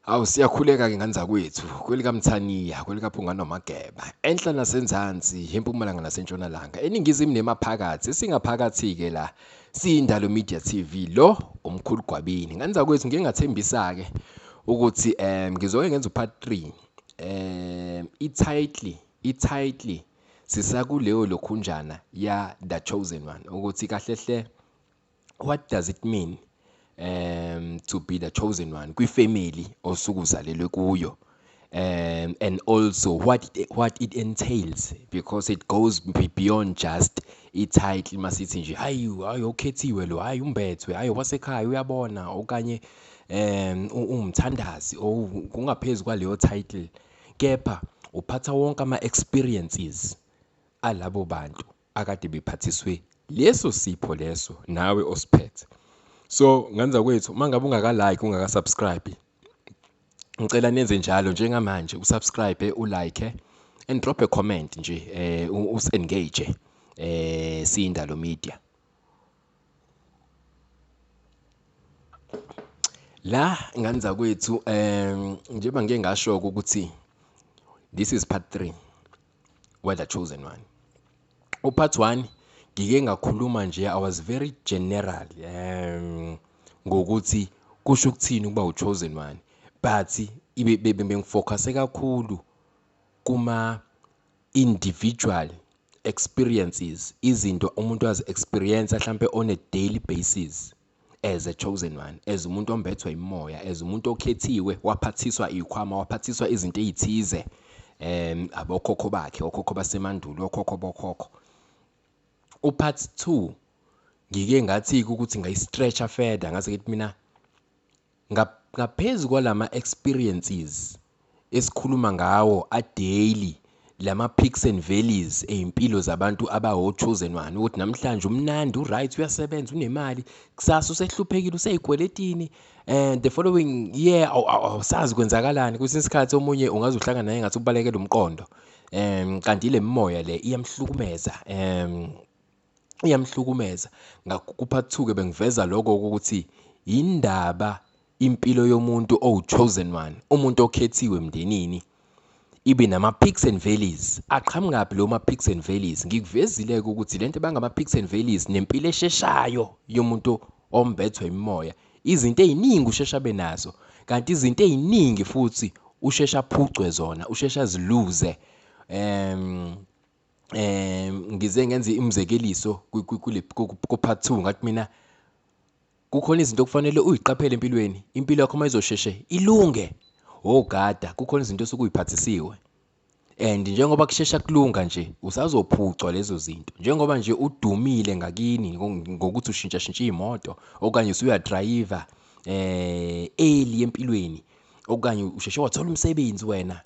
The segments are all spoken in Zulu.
Awu siyakhuleka-ke ngane zakwethu, kwelikaMthaniya, kwelikaPhunga noMageba, enhla nasenzansi, empumalanga nasentshonalanga, eningizimu nemaphakathi, singaphakathi-ke la, siyindalo Media TV, lo umkhulu Gwabini. Ngane zakwethu ngike ngathembisa-ke ukuthi ngizoke ngenza u-part 3. I-title sisakuleyo lokhunjana ya The Chosen One, ukuthi kahle hle what does it mean to be the chosen one kwi-family osuke uzalelwe kuyo, and also what it entails, because it goes beyond just i-title. Masithi nje hayi hayi okhethiwe lo, hayi umbethwe, hayi wasekhaya uyabona, okanye uwumthandazi, kungaphezu kwaleyo title, kepha uphatha wonke ama-experiences alabo bantu akade bephathiswe leso sipho leso nawe osiphethe. So ngane zakwethu, mangabe ungaka-like, ungaka-subscribe, ngicela nenze njalo njengamanje, usubscribe, ulike and drop a comment nje, usi-engage siyindalo media. La ngane zakwethu, njengoba ngike ngasho ukuthi this is part 3 we the chosen one. U-part 1 ngike ngakhuluma nje, I was very general ngokuthi kusho ukuthini ukuba u-chosen one, but ibe bengifocuse kakhulu kuma individual experiences, izinto umuntu azi-experience mhlambe on a daily basis as a chosen one, as umuntu ombethwe imoya, as umuntu okhethiwe, waphathiswa ikhwama, waphathiswa izinto ezithize abokhokho bakhe, okhokho basemandulo, okhokho bokhokho. U-part 2 ngike ngathi ukuthi ngayistretcha further, ngase ngithi mina ngaphezu kwalama experiences esikhuluma ngawo a daily, lama peaks and valleys ezimpilo zabantu abawo chosen one, ukuthi namhlanje umnandi, uright, uyasebenza, unemali, kusasa usehluphekile, useyikweletini, and the following year awusazi kwenzakalani. Kwesinye isikhathi omunye ungaze uhlangana naye ngathi ubalekela umqondo, kanti le mimoya le iyamhlukumeza, iyamhlukumeza. Ngakho ku-part 2 ke bengiveza lokho ukuthi indaba impilo yomuntu owu-chosen one, umuntu okhethiwe emndenini, ibe nama peaks and valleys. Aqhamukaphi lo ma peaks and valleys? Ngikuvezile ukuthi lento bangama peaks and valleys nempilo esheshayo yomuntu ombethwe imimoya, izinto eziningi ushesha benazo, kanti izinto eziningi futhi ushesha phucwe zona, ushesha ziluze. Ngize ngenze imizekeliso ku part 2, ngathi mina kukhona izinto okufanele uyiqaphele empilweni, impilo yakho mayizosheshe ilunge, ogada kukhona izinto osukuyiphathisiwe, and njengoba kushesha kulunga nje usazophucwa lezo zinto. Njengoba nje udumile ngakini ngokuthi ushintsha shintsha imoto, okanye usuyadriver early empilweni, okanye usheshe wathola umsebenzi wena,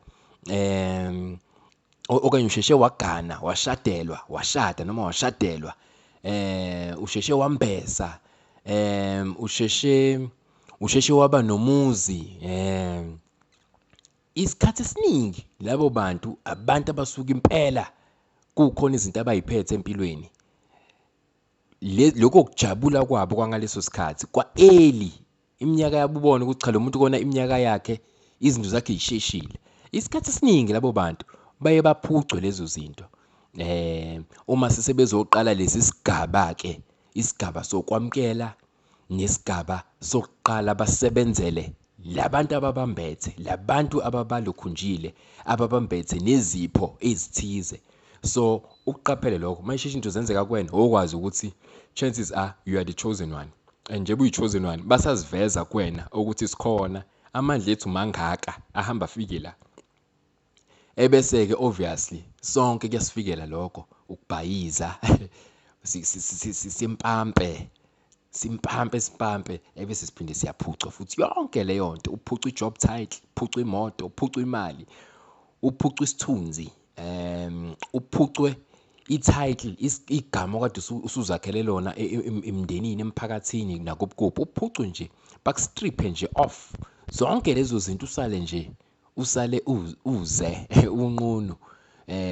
okanye usheshe wagana, washadelwa, washada noma washadelwa, usheshe wambesa, usheshe waba nomuzi. Isikhathi esiningi labo bantu, abantu abasuka impela kukhona izinto abayiphethe empilweni, lokho kujabula kwabo kwangaleso sikhathi kwa early iminyaka yabo, ubone ukuthi cha lo muntu kona iminyaka yakhe izinto zakhe zisheshile. Isikhathi esiningi labo bantu baye baphucwe lezo zinto uma sebezoqala lesi sigaba ke, isigaba sokwamkela nesigaba sokuqala basebenzele labantu ababambethe, labantu ababalokhunjile, ababambethe nezipho ezithize. So ukuqaphele lokho, mayisheshe into zenzeka kuwena, okwazi ukuthi chances are you are the chosen one, and njengoba uyi-chosen one basaziveza kuwena ukuthi sikhona, amandla ethu mangaka ahamba afike la. Ebese ke obviously sonke kuyasifikela lokho ukubhayiza, simpampe simpampe simpampe, ebese siphinde siyaphucwa futhi yonke leyo nto. Uphucwa i-job title, uphucwa imoto, uphucwa imali, uphucwa isithunzi, uphucwe i-title, igama okade usuzakhele lona emndenini, emphakathini, nakuphi, uphucwe nje, bakustriphe nje off zonke lezo zinto, usale nje, usale uze unqunu.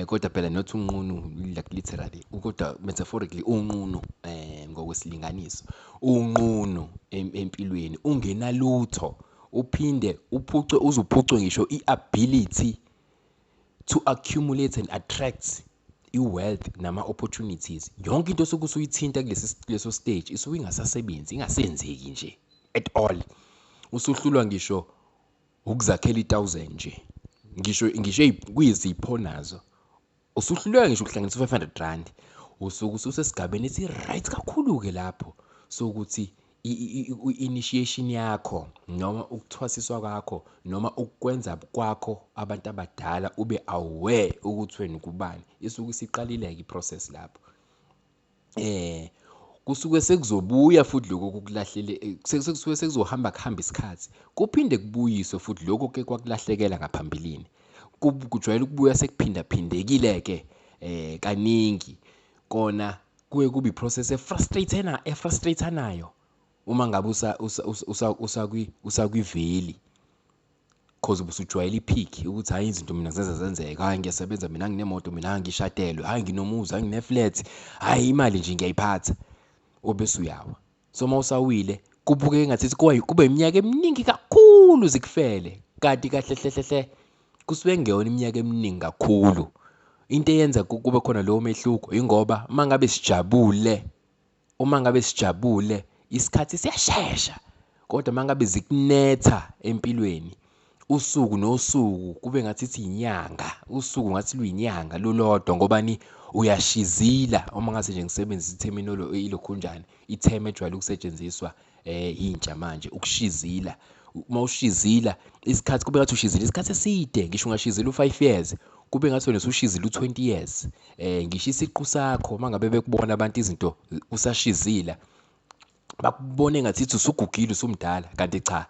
Kodwa phela not unqunu like literally, kodwa metaphorically unqunu, ngokwesilinganiso unqunu empilweni, ungenalutho, Uphinde uphucwe, uzuphucwe ngisho i-ability to accumulate and attract i-wealth nama-opportunities. Yonke into osuke usuyithinta kuleso stage isuke ingasasebenzi, ingasenzeki nje at all. Usuhlulwa ngisho ukuzakhela i-1000 nje, ngisho kuyizipho nazo usuhluleka ngisho ukuhlanganisa u-500 rand. Usuke ususesigabeni esi-right kakhulu-ke lapho sokuthi i-initiation yakho noma ukuthwasiswa kwakho noma ukwenza kwakho abantu abadala ube aware ukuthi wena ukubani, isuke isiqalile-ke i-process lapho. Kusuke sekuzobuya futhi lokho kukulahlele, sekusuke sekuzohamba kuhamba isikhathi, kuphinde kubuyiswe futhi lokho ke kwakulahlekela ngaphambilini. Kujwayele ukubuya sekuphindaphindekile-ke kaningi. Kona kuye kube i-process e-frustrate-anayo uma ngabe usakwiveli, cause ubusujwayele i-peak ukuthi hhayi izinto mina ngizenza zenzeka, hhayi ngiyasebenza mina, nginemoto mina, ngishadelwe, hhayi nginomuzi, hhayi ngine-flat, hhayi imali nje ngiyayiphatha, obese uyawa. So uma usawile kubukeka engathi kube iminyaka eminingi kakhulu zikufele, kanti kahle hle hle hle kusuke kungeyona iminyaka eminingi kakhulu. Into eyenza kube khona lowo mehluko ingoba uma ngabe sijabule, uma ngabe sijabule isikhathi siyashesha, kodwa uma ngabe zikunetha empilweni usuku nosuku kube ngathi ithi inyanga, usuku ngathi luyinyanga lulodwa, ngobani uyashizila. Uma ngase nje ngisebenzise i-terminology ilokhunjani, i-term ejwayele ukusetshenziswa intsha manje, ukushizila. Uma ushizila isikhathi kube ngathi ushizila isikhathi eside, ngisho ungashizila u-5 years kube ngathi wena usushizila u-20 years. Ngisho isiqu sakho uma ngabe bekubona abantu izinto usashizila, bakubone engathi usugugile usumdala, kanti cha,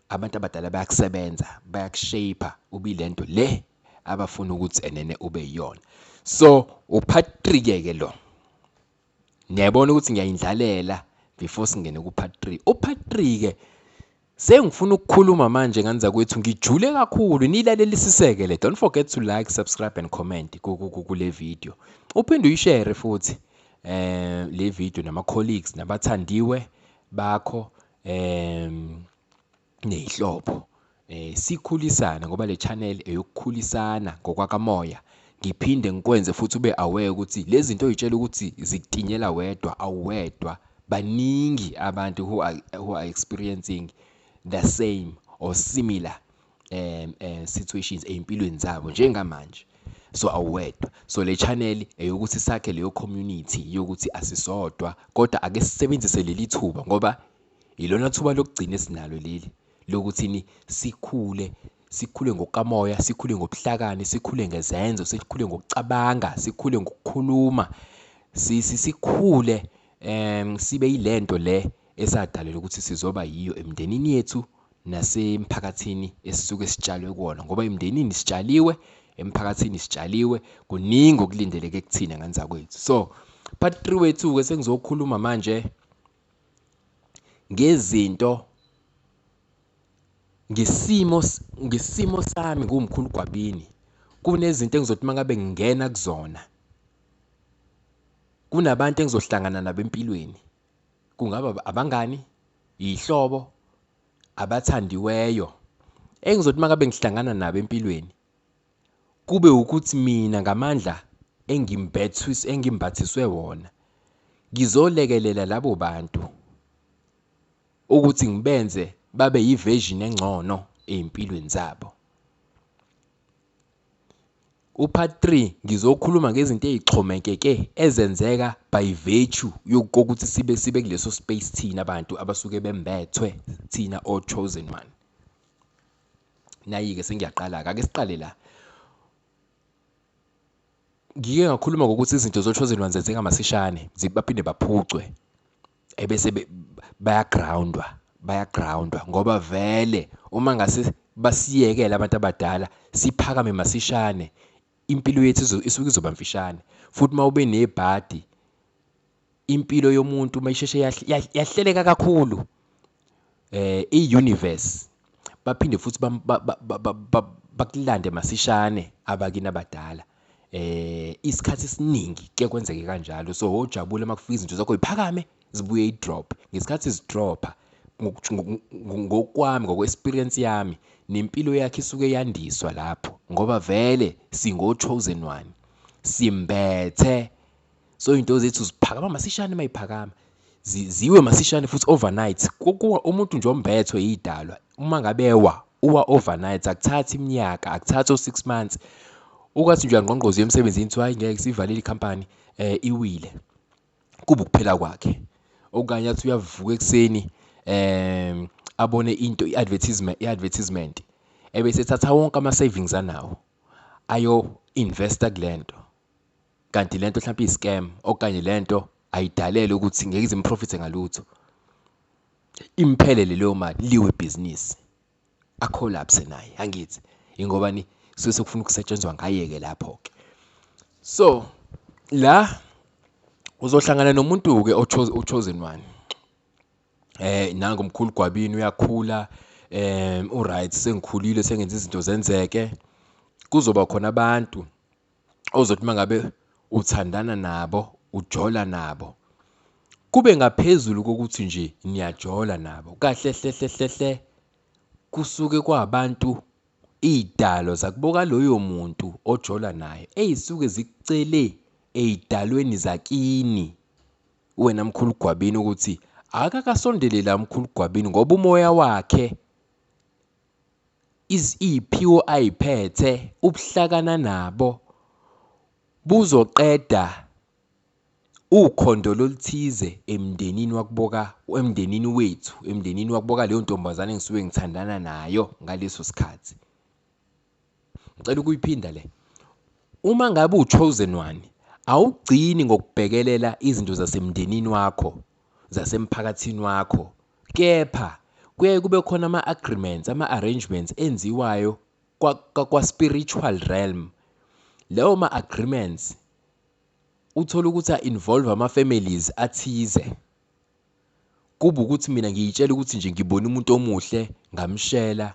abantu abadala bayakusebenza, bayakushape ube lento le abafuna ukuthi enene ube yiyona. So u-part 3 ke lo, ngiyabona ukuthi ngiyayindlalela before singene ku-part 3. U-part 3 ke sengifuna ukukhuluma manje nganza kwethu, ngijule kakhulu, nilalelisiseke le. Don't forget to like, subscribe and comment kule video, uphinde uyishare futhi le video nama colleagues nabathandiwe bakho neyihlobo. Sikhulisana ngoba le channel eyokukhulisana ngokwakamoya. Ngiphinde ngikwenze futhi ube aware ukuthi lezi zinto oyitshela ukuthi zikutinyela wedwa, awuwedwa, baningi abantu who are experiencing the same or similar situations empilweni zabo njengamanje. So awuwedwa. So le channel eyokuthi sakhe leyo community yokuthi asisodwa, kodwa ake sisebenzise leli thuba ngoba ilona thuba lokugcina esinalo leli lokuthi ni sikhule, sikhule ngokukamoya, sikhule ngobuhlakani, sikhule ngezenzo, sikhule ngokucabanga, sikhule ngokukhuluma, sikhule sibe yilento le esadalelwa ukuthi sizoba yiyo emndenini yethu nasemphakathini esisuke sitshalwe kuwona, ngoba emndenini sitshaliwe, emphakathini sitshaliwe, kuningi okulindeleke kuthina nganza kwethu. So part 3 wethu ke sengizokhuluma manje ngezinto, ngesimo sami nguMkhulu Gwabini. Kunezinto engizothi mangabe ngingena kuzona, kunabantu engizohlangana nabo empilweni, kungaba abangani, ihlobo, abathandiweyo, engizothi mangabe ngihlangana nabo empilweni kube ukuthi mina ngamandla engimbathiswe wona ngizolekelela labo bantu ukuthi ngibenze babe yi-version engcono ey'mpilweni zabo. U-part 3 ngizokhuluma ngezinto ey'xhomekeke ezenzeka by virtue yokuthi sibe kuleso space thina abantu abasuke bembethwe, thina o chosen one. Nayi-ke sengiyaqala-ke, ake siqale la. Ngike ngakhuluma ngokuthi izinto zo-chosen ones zenzeka masishane, baphinde baphucwe, ebese bayagroundwa ngoba vele uma ngase basiyekele abantu abadala siphakame masishane, impilo yethu isuke izoba mfishane. Futhi uma ube nebhadi, impilo yomuntu mayisheshe yahleleka kakhulu, i-universe baphinde futhi bakulande masishane abakini abadala. Isikhathi esiningi kuye kwenzeke kanjalo. So ojabule uma kufika izinto zakho ziphakame zibuye i-drop. Ngesikhathi zidropha ngokwami, ngokwe-experience yami, nempilo yakhe isuke yandiswa lapho, ngoba vele singo-chosen one, simbethe. So iy'nto zethu ziphakama masishane, mayiphakama ziwe masishane futhi overnight. Umuntu nje ombethwe yidalwa, uma ngabe ewa, uwa overnight, akuthathi iminyaka, akuthathi o-6 months. Ukwathi nje uyangqongqoza emsebenzini, kuthiwa hayi ngeke sivalile ikhampani, iwile, kuba ukuphela kwakhe. Okanye athi uyavuka ekuseni, abone into, i-advertisement, ebese ethatha wonke ama-savings anawo ayo-investa kulento, kanti lento mhlawumbe iyi-scam, okanye lento ayidalele ukuthi ngeke ize improfithe ngalutho, imphelele leyo mali, liwe ibhizinisi, a-collapse naye. Angithi ingoba ni kusuke sekufuna ukusetshenzwa ngaye-ke lapho-ke. So la uzohlangana nomuntu-ke o-chosen one, nangu umkhulu Gwabini uyakhula, u-right, sengikhulile, sengenza izinto zenzeke. Kuzoba khona abantu ozothi uma ngabe uthandana nabo, ujola nabo, kube ngaphezulu kokuthi nje niyajola nabo, kahle hle hle hle hle kusuke kwabantu iy'dalo zakubo loyo muntu ojola naye ey'suke zikucele ey'dalweni zakini wena mkhulu Gwabini ukuthi akakasondele la mkhulu Gwabini, ngoba umoya wakhe, iy'phiwo ay'phethe, ubuhlakana nabo buzoqeda ukhondo loluthize emndenini wakuboka, emndenini wethu, emndenini wakuboka leyo ntombazane engisuke ngithandana nayo ngaleso sikhathi. Ngicela ukuyiphinda le. Uma ngabe u-chosen one, awugcini ngokubhekelela izinto zasemndenini wakho, zasemphakathini wakho, kepha kuyaye kube khona ama-agreements, ama-arrangements enziwayo kwa-spiritual realm. Lawo ma-agreements uthola ukuthi a-involve ama-families athize. Kuba ukuthi mina ngiyitshela ukuthi nje ngibone umuntu omuhle, ngamshela,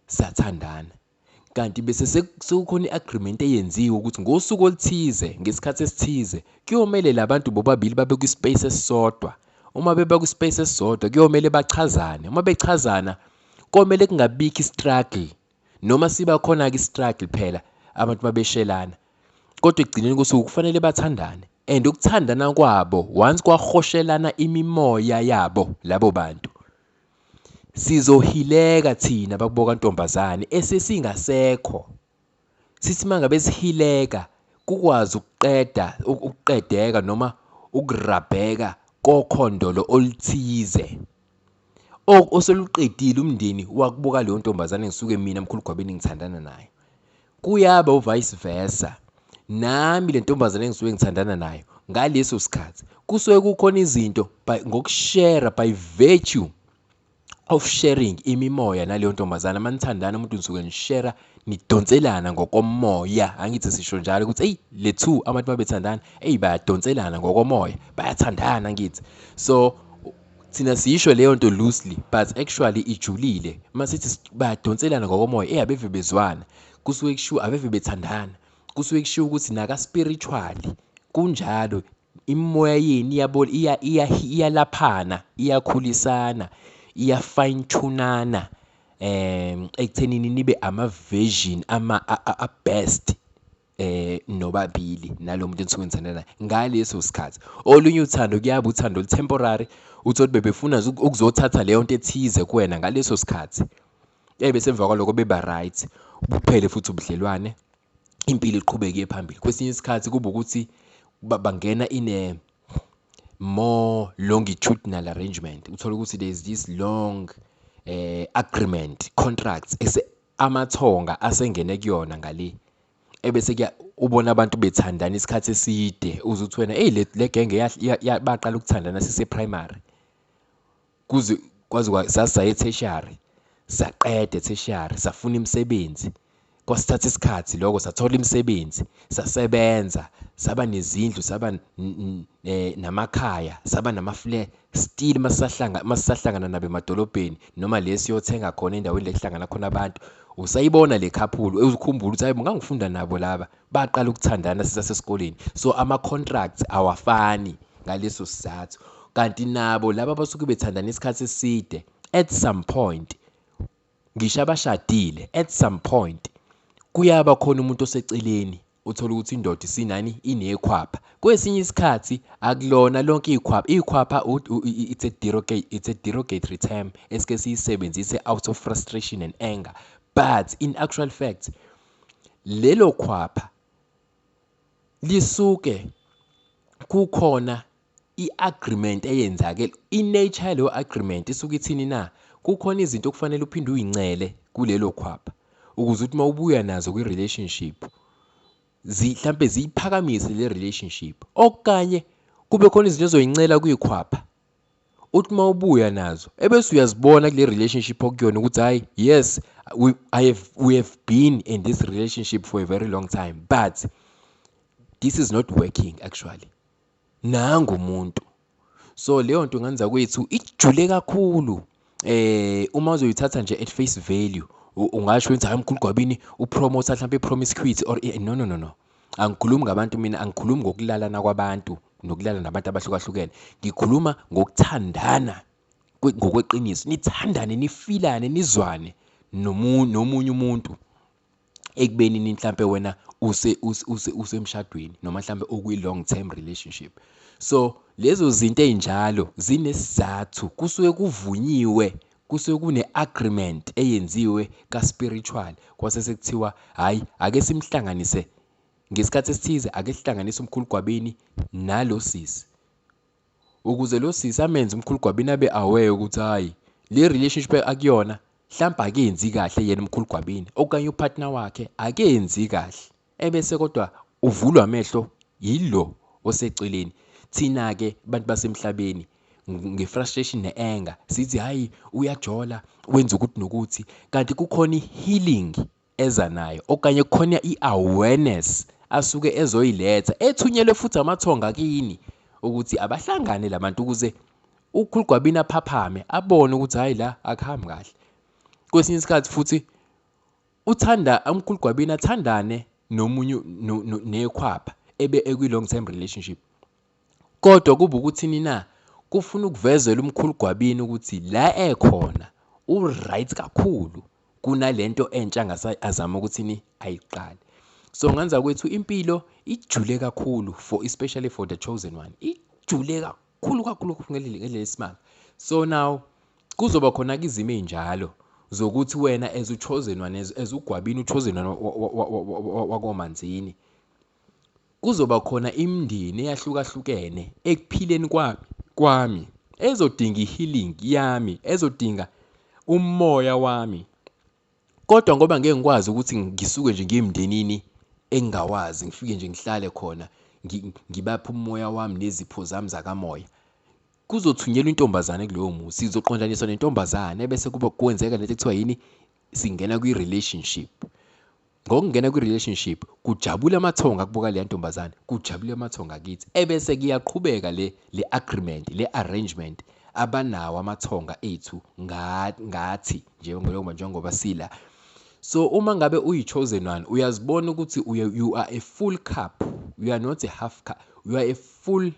sathandana, kanti bese sekukhona i-agreement eyenziwe ukuthi ngosuku oluthize, ngesikhathi esithize, kuyomele labantu bobabili babe kwi-space esisodwa. Uma beba kwi-space esisodwa, kuyomele bachazane. Uma bechazana, komele kungabikho i-struggle, noma siba khona-ke i-struggle phela abantu babeshelana, kodwa ekugcineni kosuku kufanele bathandane. And ukuthandana kwabo, once kwahoshelana imimoya yabo labo bantu, sizohileka thina bakubo kantombazane esesingasekho. Sithi mangabe sihileka, kukwazi ukuqeda, ukuqedeka noma ukurabheka kokhondolo oluthize oseluqedile umndeni wakubuka leyo ntombazane engisuke mina mkhulu Gwabini ngithandana nayo. Kuyaba u-vice versa, nami le ntombazane engisuke ngithandana nayo ngaleso sikhathi kusuke kukhona izinto ngokushare, by virtue of sharing imimoya naleyo ntombazane. Uma nithandana umuntu nisuke nishare, nidonselana ngokomoya. Angithi sisho njalo ukuthi eyi le two abantu babethandana, eyi bayadonselana ngokomoya, bayathandana angithi. So thina siyisho leyo nto loosely, but actually ijulile. Uma sithi bayadonselana ngokomoya, eyi abeve bezwana, kusuke kushiwo abeve bethandana, kusuke kushiwo ukuthi naka-spiritually kunjalo, imimoya yenu iyalaphana, iyakhulisana, iya-fine tune-ana ekuthenini nibe ama-version ama-best nobabili nalo muntu enisuke nithandana naye ngaleso sikhathi. Olunye uthando kuyaba uthando olu-temporary, uthole bebefuna ukuzothatha leyo nto ethize kuwena ngaleso sikhathi, ebese emva kwaloko beba right, buphele futhi ubudlelwane, impilo iqhubeke iye phambili. Kwesinye isikhathi kuba ukuthi bangena in a more longitudinal arrangement, uthole ukuthi there is this long agreement, contracts ese amathonga asengene kuyona ngale, ebese kuya ubona abantu bethandana isikhathi eside, uze uthi wena eyi le genge baqala ukuthandana sise-primary, kuze kwaze sasaya e-tertiary, saqeda e-tertiary, safuna imisebenzi, kwasithatha isikhathi lokho, sathola imisebenzi, sasebenza, saba nezindlu, saba namakhaya, saba nama-flat. Still masisahlangana nabo emadolobheni noma le siyothenga khona endaweni la ekuhlangana khona abantu, usayibona le couple, ukhumbule ukuthi hayi ngangifunda nabo laba, baqala ukuthandana sisasesikoleni. So ama-contracts awafani ngaleso sizathu. Kanti nabo laba abasuke bethandana isikhathi eside, at some point, ngisho abashadile, at some point kuyaba khona umuntu oseceleni, uthola ukuthi indoda isinani, inekhwapha. Kwesinye isikhathi akulona lonke ikhwapha. Ikhwapha it's a derogatory term esike siyisebenzise out of frustration and anger, but in actual fact lelo khwapha lisuke kukhona i-agreement eyenzakele. I-nature yaleyo agreement isuke ithini na? Kukhona izinto okufanele uphinde uyincele kulelo khwapha ukuze uthi mawubuya nazo kwi-relationship mhlampe ziyiphakamise le relationship, okanye kube khona izinto ozoyincela kwikhwapha uthi mawubuya nazo ebese uyazibona kule relationship okuyona ukuthi hayi, yes, we have been in this relationship for a very long time, but this is not working actually. Nangu umuntu. So leyo nto ngenza kwethu ijule kakhulu. Uma uzoyithatha nje at face value, ungasho ukuthi hayi, mkhulu Gwabini upromote mhlawumbe i-promiscuity or no, no, no, no. Angikhulumi ngabantu mina, angikhulumi ngokulalana kwabantu nokulala nabantu abahlukahlukene. Ngikhuluma ngokuthandana ngokweqiniso, nithandane, nifilane, nizwane nomunye umuntu ekubeni mhlambe wena usemshadweni noma mhlambe ukwi-long term relationship. So lezo zinto ey'njalo zinesizathu, kusuke kuvunyiwe, kusuke kune-agreement eyenziwe ka-spiritual, kwase sekuthiwa hhayi, ake simhlanganise ngesikhathi esithize, ake sihlanganise umkhulu Gwabini nalo sisi, ukuze lo sisi amenze umkhulu Gwabini abe aware ukuthi hhayi, le relationship akuyona mhlawumbe akenzi kahle yena umkhulu Gwabini, okanye upartner wakhe akenzi kahle, ebese kodwa uvulwa amehlo yilo oseceleni. Thina-ke bantu basemhlabeni nge-frustration ne-anger sithi hhayi, uyajola, wenza ukuthi nokuthi, kanti kukhona i-healing eza nayo, okanye kukhona i-awareness asuke ezoyiletha, ethunyelwe futhi amathonga kini ukuthi abahlangane labantu ukuze ukhulu Gwabini aphaphame, abone ukuthi hhayi, la akuhambi kahle. Kwesinye isikhathi futhi uthanda umkhulu Gwabini athandane nomunye nekhwapha ebe ekwi-long term relationship, kodwa kube ukuthini na, kufuna ukuvezela umkhulu Gwabini ukuthi la ekhona u-right kakhulu kunalento entsha azama ukuthini ayiqale. So ngenza kwethu impilo ijule kakhulu, for especially for the chosen one, ijule kakhulu kakhulu ngendlela esimanga. So now kuzoba khona-ke izimo ey'njalo zokuthi wena as u-chosen one, as uGwabini u-chosen one wakoManzini, kuzoba khona imindeni eyahlukahlukene ekuphileni kwami ezodinga i-healing yami, ezodinga umoya wami. Kodwa ngoba ngeke ngikwazi ukuthi ngisuke nje ngiye emndenini engingawazi, ngifike nje ngihlale khona, ngibaphe umoya wami nezipho zami zakamoya, kuzothunyelwa intombazane kulowo muzi, sizoqondaniswa nentombazane, ebese kuba kwenzeka lento ekuthiwa yini, singena kwi-relationship. Ngokungena kwi-relationship kujabula amathonga kubuka leya ntombazane, kujabule amathonga kithi, ebese kuyaqhubeka le agreement, le arrangement abanawo amathonga ethu ngathi njengoba sila. So uma ngabe uyi-chosen one, uyazibona ukuthi you are a full cup, you are not a half cup, you are a full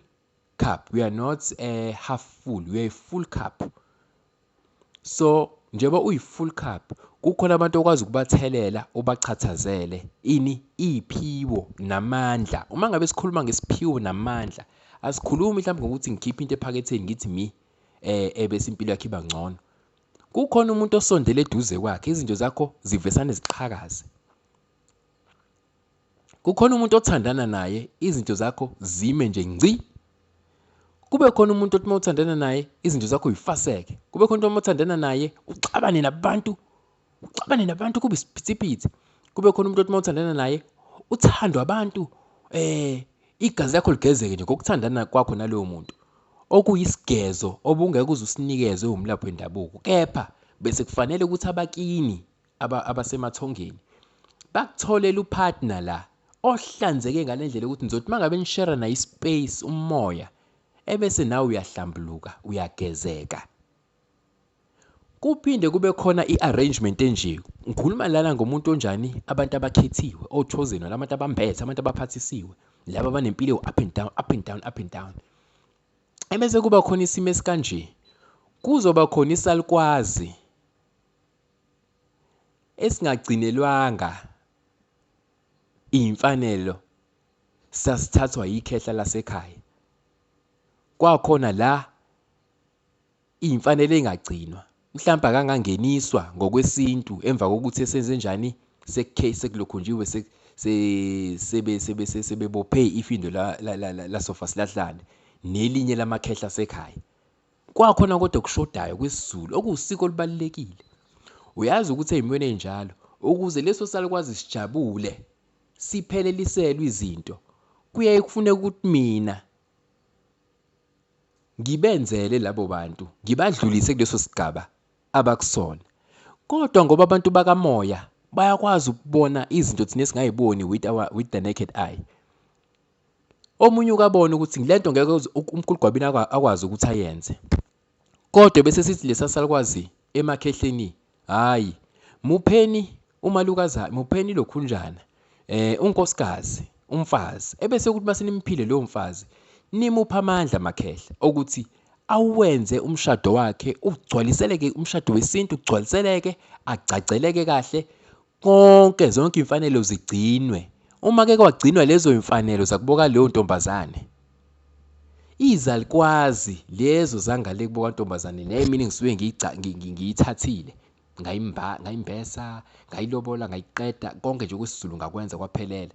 cup, you are not a half full, you are a full cup. So njengoba uyi-full cup, kukhona abantu okwazi ukubathelela, ubachathazele ini, iy'phiwo namandla. Uma ngabe sikhuluma ngesiphiwo namandla, asikhulumi mhlawumbe ngokuthi ngikhiphe into ephaketheni ngithi mi ebese impilo yakhe iba ngcono. Kukhona umuntu osondele eduze kwakhe, izinto zakho zivesane ziqhakaze. Kukhona umuntu othandana naye, izinto zakho zime nje ngci. Kube khona umuntu othi uma uthandana naye izinto zakho uyifaseke. Kube khona umuntu uma uthandana naye uxabane nabantu, uxabane nabantu kube isiphithiphithi. Kube khona umuntu othi uma uthandana naye uthandwa abantu, igazi lakho ligezeke nje ngokuthandana kwakho nalowo muntu, okuyisigezo obungeke uze usinikezwe umlaphi wendabuko. Kepha bese kufanele ukuthi abakini abasemathongeni bakutholele upartner la ohlanzeke ngale ndlela ukuthi nizothi uma ngabe nishare naye ispace, umoya, ebese nawe uyahlambuluka, uyagezeka. Kuphinde kube khona i-arrangement enje. Ngikhuluma lana ngomuntu onjani, abantu abakhethiwe, o-chosen, abantu abambethe, abantu abaphathisiwe, laba abanempilo up and down, up and down, up and down. Ebese kuba khona isimo esikanje, kuzoba khona isalukwazi esingagcinelwanga iy'mfanelo sasithathwa yikhehla lasekhaya. Kwakhona la iy'mfanelo ey'ngagcinwa, mhlampe akangangeniswa ngokwesintu emva kokuthi esenze njani, sekulokhunjiwe sebebophe ifindo lasofa silahlane nelinye lamakhehla asekhaya. Kwakhona kodwa okushodayo kwesiZulu okuwusiko olubalulekile. Uyazi ukuthi ey'mweni ey'njalo ukuze leso salukwazi sijabule sipheleliselwe izinto kuyaye kufuneke ukuthi mina ngibenzele labo bantu ngibadlulise kuleso sigaba abakusona. Kodwa ngoba abantu bakamoya bayakwazi ukubona izinto thina esingayiboni with our with the naked eye. Omunye ukabona ukuthi lento ngeke umkhulu Gwabini akwazi ukuthi ayenze. Kodwa bese sithi lesa salukwazi emakhehleni, hhayi mupheni umalukazana, mupheni lokhunjana, unkosikazi, umfazi. Ebese kuthi mase nimphile lowo mfazi, nimuphe amandla makhehla okuthi awenze umshado wakhe ugcwaliseleke, umshado wesintu ugcwaliseleke, agcagceleke kahle, konke zonke iy'mfanelo zigcinwe. Uma ke kwagcinwa lezo y'mfanelo zakubo kaleyo ntombazane, izalikwazi lezo zangale kubo kantombazane le mina engisuke ngiyithathile ngayimbesa, ngayilobola, ngayiqeda konke nje okwesiZulu ngakwenza kwaphelela.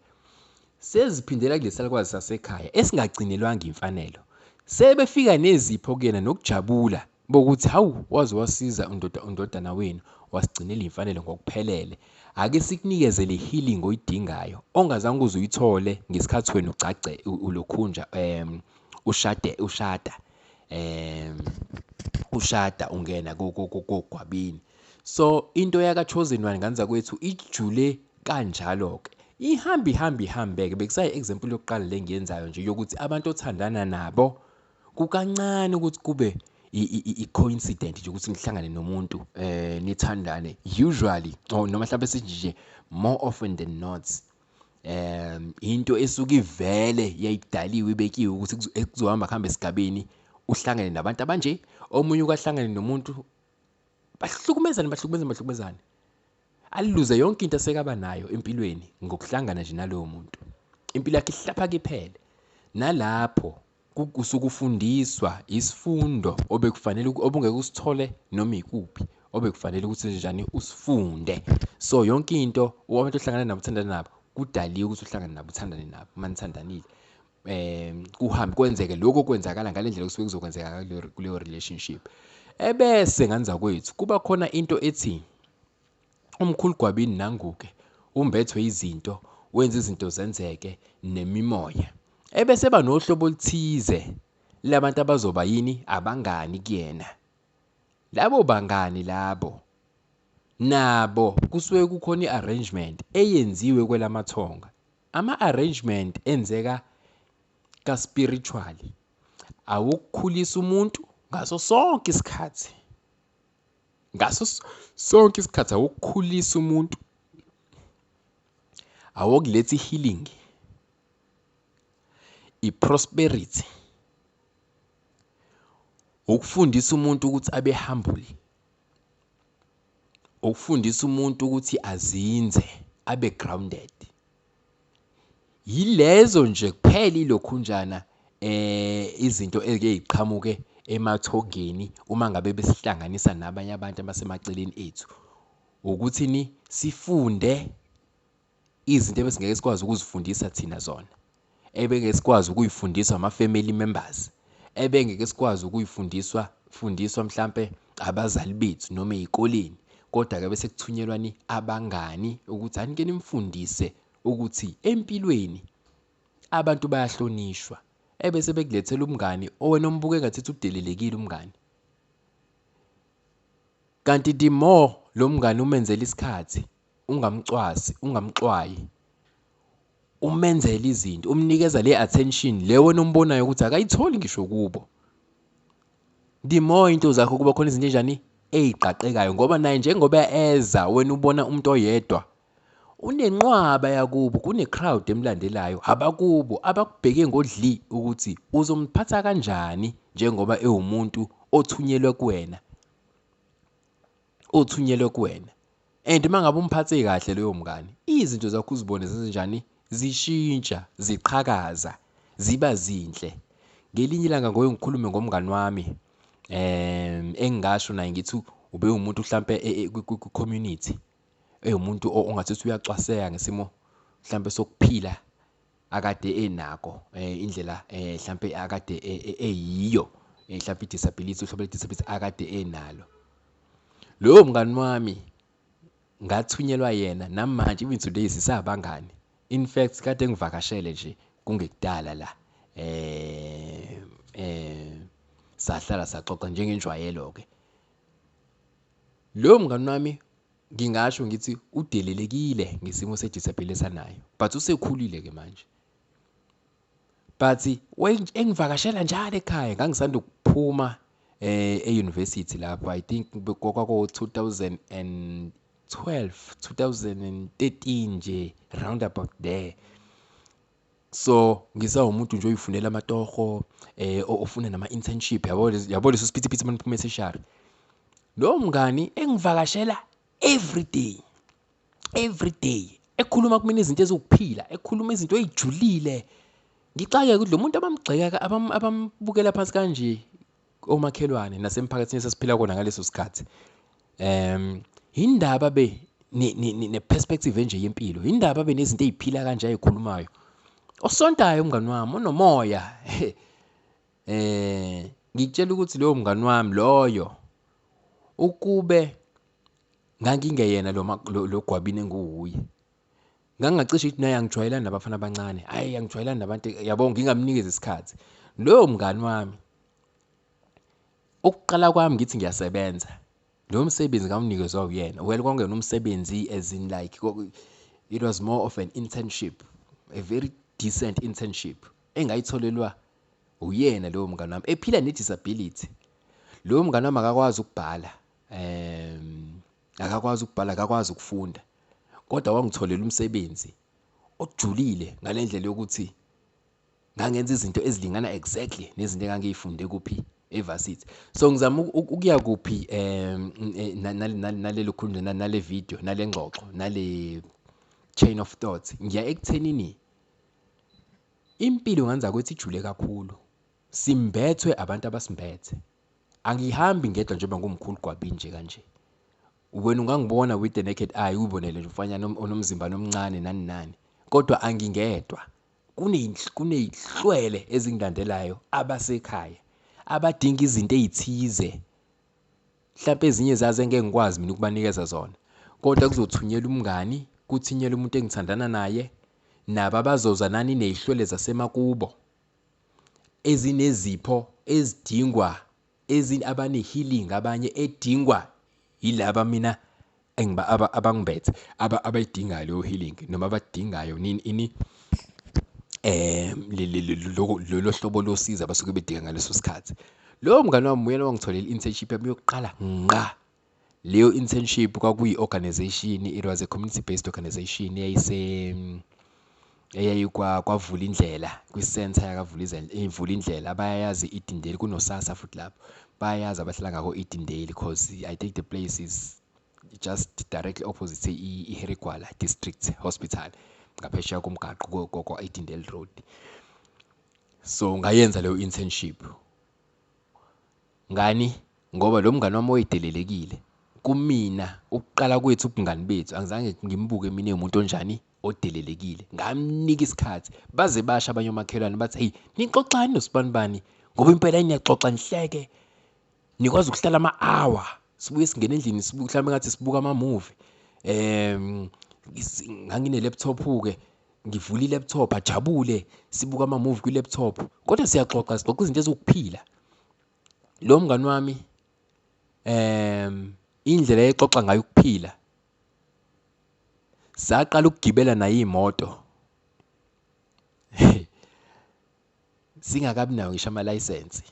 Seziphindela kulesi salukwazi sasekhaya esingagcinelwanga imfanelo. Sebefika nezipho kuyena nokujabula bokuthi hawu waze wasiza undoda undodana wenu wasigcinela imfanelo ngokuphelele. Ake sikunikeze le healing oyidingayo ongazange uze uyithole ngesikhathi wena ugcagce ulokhunja ushade ushada ushada ungena kogwabini. So into yaka Chosen One ngane zakwethu ijule kanjalo-ke. Ihambe ihambe ihambe-ke bekusayi example yokuqala le ngiyenzayo nje yokuthi abantu othandana nabo kukancane ukuthi kube i-coincident nje ukuthi nihlangane nomuntu nithandane usually or noma mhlawumbe sithi nje more often than not into esuke ivele yayidaliwe ibekiwe ukuthi kuzohamba kuhambe esigabeni uhlangane nabantu abanje, omunye ukahlangane nomuntu bahlukumezane bahlukumezane bahlukumezane aluze yonke into asekaba nayo empilweni ngokuhlangana nje nalowo muntu, impilo yakhe ihlaphaka iphele. Nalapho kusuke ufundiswa isifundo obekufanele obungeke usithole noma ikuphi, obekufanele ukuthi njani usifunde. So yonke into abantu ohlangana nabo uthandana nabo kudaliwe ukuthi uhlangane nabo uthandane nabo uma nithandanile, kuhambe kwenzeke lokho okwenzakala ngale ndlela okusuke kuzokwenzeka kuleyo relationship. Ebese ngane zakwethu kuba khona into ethi umkhulu Gwabini nangu-ke umbethwe izinto, wenza izinto zenzeke nemimoya. Ebese eba nohlobo oluthize labantu abazoba yini abangani kuyena. Labo bangani labo nabo kusuke kukhona i-arrangement eyenziwe kwelamathonga. Ama-arrangement enzeka ka-spiritually awokukhulisa umuntu ngaso sonke isikhathi. Ngaso sonke isikhathi awokukhulisa umuntu, awokuletha i-healing, i-prosperity, ukufundisa umuntu ukuthi abe humble, ukufundisa umuntu ukuthi azinze, abe grounded. Yilezo nje kuphela ilokhunjana izinto ezike ziqhamuke emathongeni uma ngabe besihlanganisa nabanye abantu abasemaceleni ethu, ukuthi ni sifunde izinto ebesingeke sikwazi ukuzifundisa thina zona, ebengeke sikwazi ukuyifundiswa ama-family members, ebengeke sikwazi ukuyifundiswa fundiswa mhlampe abazali bethu noma ey'koleni, kodwa-ke bese kuthunyelwa ni abangani ukuthi anike nimfundise ukuthi empilweni abantu bayahlonishwa, ebese bekulethela umngani owena ombuka engathi udelelekile umngani. Kanti the more lo mngani umenzela isikhathi, ungamcwasi, ungamxwayi, umenzele izinto, umnikeza le attention le wena ombonayo ukuthi akayitholi ngisho kubo. The more into zakho kuba khona izinto enjani ey'qaqekayo, ngoba naye njengoba eza wena ubona umuntu oyedwa unenqwaba yakubo, kune-crowd emlandelayo, abakubo abakubheke ngodli ukuthi uzomphatha kanjani njengoba ewumuntu othunyelwe kuwena, othunyelwe kuwena. And uma ngabe umphathe kahle loyo mngani, izinto zakho uzibone zenzenjani? Zishintsha, ziqhakaza, ziba zinhle. Ngelinye ilanga ngoke ngikhulume ngomngani wami engingasho naye ngithi ube umuntu hlampe kwi-community, ewumuntu ongathi uyacwaseka ngesimo hlampe sokuphila akade enako, indlela hlampe akade eyiyo, hlampe i-disability, uhlobo lwe-disability akade enalo. Loyo mngani wami ngathunyelwa yena, namanje even today sisabangani. In fact kade ngivakashele nje kungekudala la, sahlala saxoxa njengenjwayelo-ke. Loyo mngani wami ngingasho ngithi udelelekile ngesimo se-disability anayo, but usekhulile-ke manje. But engivakashela njalo ekhaya, ngangisanda ukuphuma e-university lapho, I think kwako 2012, 2013 nje, round about there. So ngisawumuntu nje oyifunela amatoho, ofuna nama-internship, yabo yabo leso siphithiphithi maniphuma e-tertiary. Lowo mngani engivakashela every day, every day, ekhuluma kumina izinto eziwukuphila, ekhuluma izinto ey'julile. Ngixakeke ukuthi lo muntu abamgxeka, abambukela phansi kanje omakhelwane nasemphakathini esasiphila kona ngaleso sikhathi. Indaba be ne-perspective enje yempilo, indaba be nezinto ey'phila kanje ay'khulumayo. Osontayo umngani wami, onomoya. Ngikutshela ukuthi lowo mngani wami loyo, ukube ngangingeyena lo gwabini enguwuye, ngangingacishe ngithi naye angijwayelani nabafana abancane, hhayi angijwayelani nabantu, yabo, ngingamnikezi isikhathi. Loyo mngani wami, ukuqala kwami ngithi ngiyasebenza, loyo msebenzi ngawunikezwa uyena. Well, kwakungeyona umsebenzi as in like, it was more of an internship, a very decent internship engayitholelwa uyena lowo mngani wami, ephila ne-disability. Lowo mngani wami akakwazi ukubhala, akakwazi ukubhala, akakwazi ukufunda, kodwa wangitholela umsebenzi ojulile ngale ndlela yokuthi ngangenza izinto ezilingana exactly nezinto engangiy'funde kuphi, e-varsity. So ngizama ukuya kuphi nalelo khulu nale video, nale ngxoxo, nale chain of thought? Ngiya ekuthenini impilo ngenza ukuthi ijule kakhulu. Simbethwe abantu abasimbethe. Angihambi ngedwa njengoba ngumkhulu Gwabini nje kanje. Wena ungangibona with the naked eye, uyibonele nje umfanyana onomzimba omncane nani nani, kodwa angingedwa. Kuney'hlwele ezingilandelayo abasekhaya, abadinga izinto ey'thize, hlampe ezinye zazo engeke ngikwazi mina ukubanikeza zona, kodwa kuzothunyelwa umngani, kuthunyelwe umuntu engithandana naye, nabo abazoza nani ney'hlwele zasemakubo ezinezipho ezidingwa, abane-healing abanye edingwa yilaba mina abangibethe, abayidingayo leyo healing, noma abadingayo ini lolo hlobo losizo abasuke bedinga ngaleso sikhathi. Lowo mngani wami uyena owangitholela i-internship yami yokuqala ngqa. Leyo internship kwakuyi-organization, it was a community based organization eyayikwa Vulindlela, kwi-centre yakaVulindlela. Abayazi i-Edendale, kunoSASSA futhi lapho, bayazi abahlala ngako-Edendale, cause I think the place is just directly opposite i-Harry Gwala District Hospital, ngaphesheya komgaqo kwa-Edendale Road. So ngayenza leyo internship. Ngani? Ngoba lo mngani wami owayedelelekile kumina, ukuqala kwethu ubungani bethu, angizange ngimbuke mina ewumuntu onjani, odelelekile. Ngamnika isikhathi, baze basho abanye omakhelwane bathi, "Hey, nixoxani nosibanibani? Ngoba impela niyaxoxa nihleke, nikwazi ukuhlala ama-hour, sibuye singene endlini sibuke mhlawumbe ngathi sibuka ama-movie." Ngangine-laptop-ke, ngivula i-laptop, ajabule, sibuka ama-movie kwi-laptop, kodwa siyaxoxa, sixoxa izinto eziwukuphila. Lo mngani wami, indlela ayexoxa ngayo ukuphila, saqala ukugibela naye iy'moto singakabi nawo ngisho amalayisensi.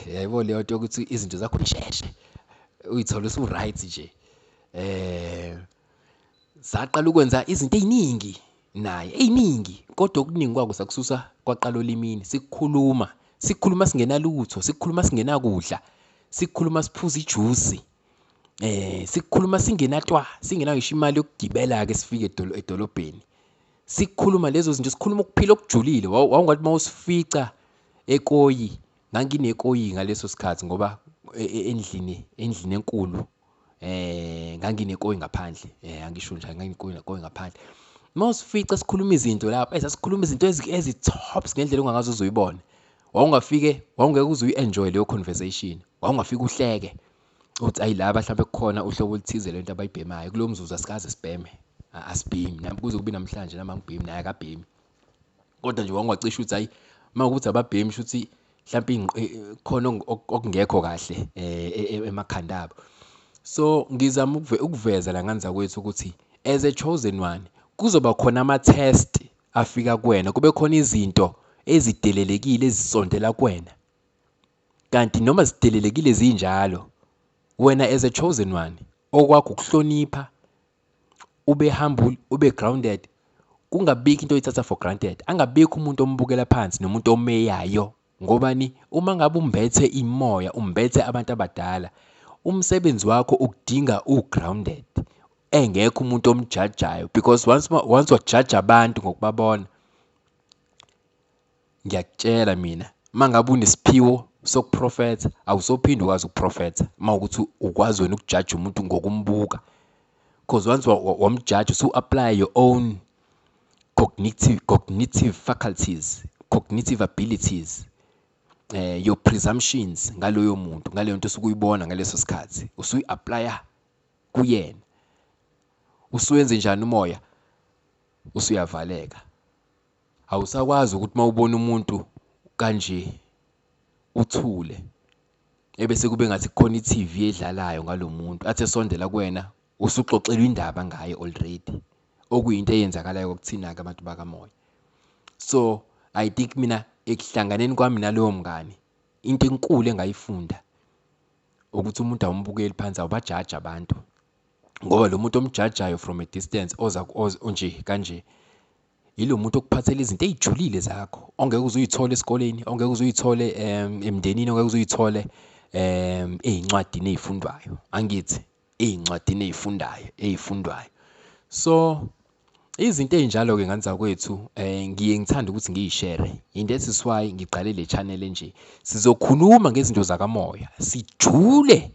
Yayibona leyo nto yokuthi izinto zakho zisheshe, uy'thole usu-right nje. Saqala ukwenza izinto ey'ningi naye, ey'ningi, kodwa okuningi kwako sakususa kwaqala olimini, sikukhuluma. Sikhuluma singenalutho, sikhuluma singenakudla, sikhuluma siphuza ijuice. Sikhuluma singenatwa, singenayo ngisho imali yokugibela-ke sifike edolobheni. Sikhuluma lezo zinto, sikhuluma ukuphila okujulile. Wawungathi uma usifica ekoyi, nganginekoyi ngaleso sikhathi ngoba endlini enkulu nganginekoyi ngaphandle. Angisho njalo, nganginekoyi ngaphandle. Uma usifica sikhuluma izinto lapho, sasikhuluma izinto ezi-tops ngendlela ongakaze uze uyibone. Wawungafike, wawungeke uze uyi-enjoy leyo conversation. Wawungafike uhleke uthi ayi laba mhlawumbe kukhona uhlobo oluthize lento abayibhemayo. Kulowo mzuzu asikaze sibheme, asibhemi nami kuze kube namhlanje, nami angibhemi, naye akabhemi. Kodwa nje wawungacishe uthi hayi uma kuwukuthi ababhemi shuthi mhlawumbe khona okungekho kahle emakhanda abo. So ngizama ukuveza la ngane zakwethu ukuthi as a chosen one kuzoba khona ama-test afika kuwena, kube khona izinto ezidelelekile ezisondela kuwena. Kanti noma zidelelekile zinjalo, wena as a chosen one okwakho ukuhlonipha, ube humble, ube grounded, kungabikho into oyithatha for granted. Angabikho umuntu ombukela phansi nomuntu omeyayo. Ngobani? Uma ngabe umbethe imoya, umbethe abantu abadala, umsebenzi wakho ukudinga u-grounded, engekho umuntu omjajayo. Because once wajaja abantu ngokubabona, ngiyakutshela mina, uma ngabe unesiphiwo sokuprofetha, awusophinde ukwazi ukuprofetha uma ukuthi ukwazi wena ukujaja umuntu ngokumbuka. Because once wamjaja, usu-apply your own cognitive faculties, cognitive abilities, your presumptions ngaloyo muntu, ngaleyo nto osuke uyibona ngaleso sikhathi, usuyi-applya kuyena. Usuwenze njani umoya? Usuyavaleka. Awusakwazi ukuthi uma ubona umuntu kanje uthule, ebese kube ngathi kukhona i-TV edlalayo ngalo muntu, athi esondela kuwena usuxoxelwa indaba ngaye already, okuyinto eyenzakalayo kuthina-ke abantu bakamoya. So I think mina ekuhlanganeni kwami nalowo mngani, into enkulu engayifunda ukuthi umuntu awumbukeli phansi, awubajaji abantu. Ngoba lo muntu omjajayo from a distance oza nje kanje, yilo muntu okuphathela izinto ey'julile zakho ongeke uze uy'thole esikoleni, ongeke uze uy'thole emndenini, ongeke uze uy'thole ey'ncwadini ey'fundwayo. Angithi ey'ncwadini ey'fundwayo. So izinto ey'njalo-ke ngane zakwethu, ngiye ngithande ukuthi ngiy'share. And that is why ngiqale le channel nje. Sizokhuluma ngezinto zakamoya, sijule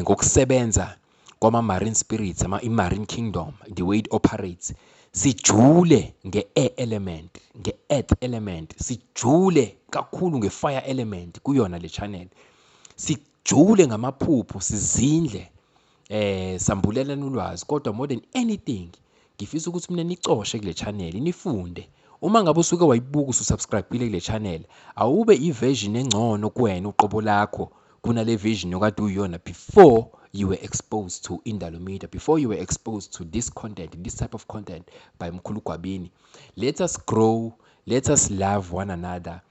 ngokusebenza kwama-marine spirits, i-marine kingdom, the way it operates. Sijule nge-air element, nge-earth element, sijule kakhulu nge-fire element kuyona le channel. Sijule ngamaphupho, sizindle, sambulelana ulwazi. Kodwa more than anything, ngifisa ukuthi mina nicoshe kule channel, nifunde. Uma ngabe usuke wayibuka ususubscribe-ile kule channel, awube i-version engcono kuwena uqobo lakho kunale version okade uyiyona before you were exposed to Indalo Media, before you were exposed to this content, this type of content by Mkhulu Gwabini. Let us grow, let us love one another.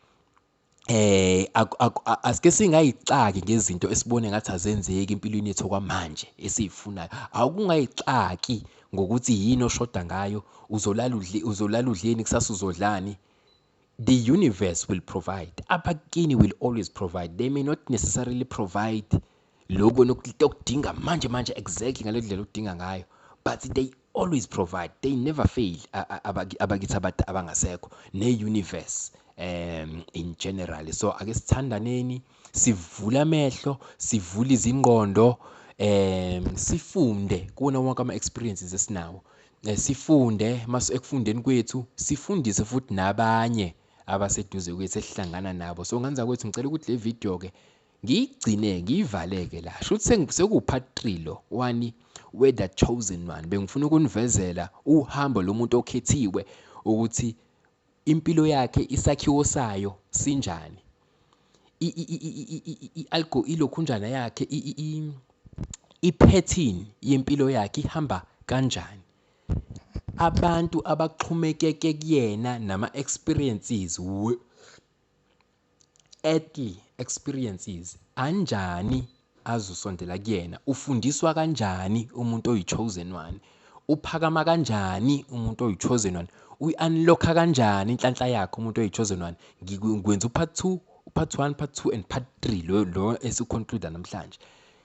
Asike singayixaki ngezinto esibone ngathi azenzeki empilweni yethu okwamanje esiyifunayo. Awukungayixaki ngokuthi yini oshoda ngayo, uzolala udle, uzolala udleni, kusasa uzodlani. The universe will provide. Abakini will always provide. They may not necessarily provide lokho okudinga manje manje exactly ngale ndlela odinga ngayo, but they always provide. They never fail. Abakithi abangasekho ne-universe in general. So ake sithandaneni, sivule amehlo, sivule izingqondo, sifunde kuwona wonke ama-experiences esinawo. Sifunde mase ekufundeni kwethu, sifundise futhi nabanye abaseduze kwethu esihlangana nabo. So ngane zakwethu, ngicela ukuthi le video ke ngiyigcine, ngiyivaleke la. Shuthi seku-part 3 lo wani we the chosen one. Bengifuna ukunivezela uhambo lomuntu okhethiwe ukuthi impilo yakhe, isakhiwo sayo sinjani, ilokhunjana yakhe, i-pattern yempilo yakhe ihamba kanjani, abantu abaxhumekeke kuyena nama-experiences, earthly experiences anjani azosondela kuyena, ufundiswa kanjani umuntu oyi-chosen one, uphakama kanjani umuntu oyi-chosen one, uyi-unlock-a kanjani inhlanhla yakhe umuntu oyi-chosen one. Ngikwenza u-part 2, Part 1, part 2 and part 3, lo esiconclude namhlanje.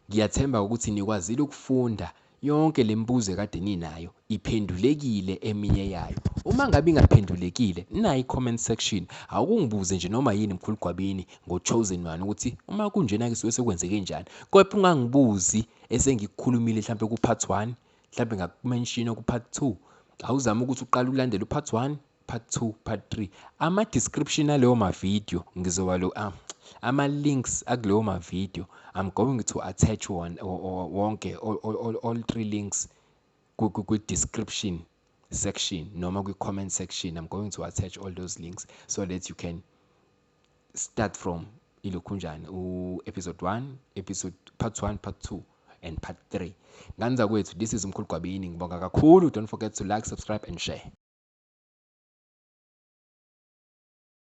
Ngiyathemba ukuthi nikwazile ukufunda yonke le mibuzo ekade ninayo, iphendulekile eminye yayo. Uma ngabe ingaphendulekile, nayi i-comment section. Awukungibuze nje noma yini, Mkhulu Gwabini, ngo-Chosen One, ukuthi uma kunjena-ke suke sekwenzeke njani. Kodwa ungangibuzi esengikukhulumile mhlampe ku-part 1, mhlampe ngakumenshina ku-part 2. Awuzame ukuthi uqale ulandele u-part 1, part 2, part 3. Ama-description aleyo mavidiyo ngizowalo, ama-links akuleyo mavidiyo, I'm going to attach one wonke all three links kwi-description section noma kwi-comment section. I'm going to attach all those links so that you can start from ilokhunjani, u-episode 1, episode part 1, part 2 and part 3. Ngane zakwethu, this is Umkhulu Gwabini. Ngibonga kakhulu. Don't forget to like, subscribe and share.